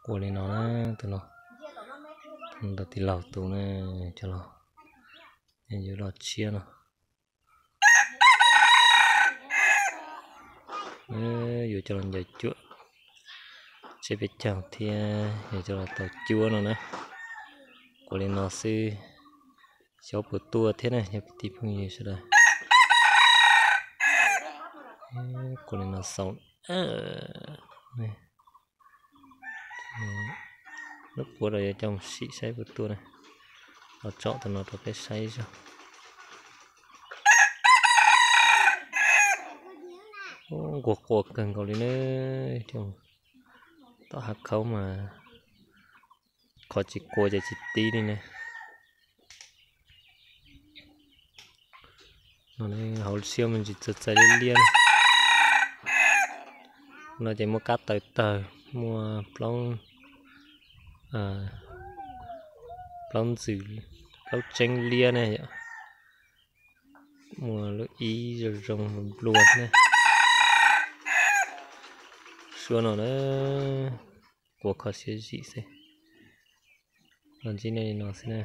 Quas li no na, tus no, tus ntawm tij laug tus na, coj los, yuav los tshiab no. Yuav coj los ncaws cuam tshiab peb caug thiab yuav coj los tau cuab no na. Quas li no xwb, xyov puas tuaj thiab na yog kwv tij phooj ywg sawv daws. Quas li no xaus. Lub puav rau yuav coj mus sim saib puas tuaj na. Los tsom tus no rau peb saib zog. Nquag quas kawg nkaus li na. Tom hav khaub mas qhov tsis quas ces tsis tib li na. No hauv siab me ntsis txaws txaws liab liab na. No ces muaj kab taws tawg, muaj plaub, plaub ntxwm, plaub tseeb liab na yom. Muaj lub ib zoo zoo nplua na. Suab no na, quas kho siab zim xwb. Los ntsib nej li no xwb na.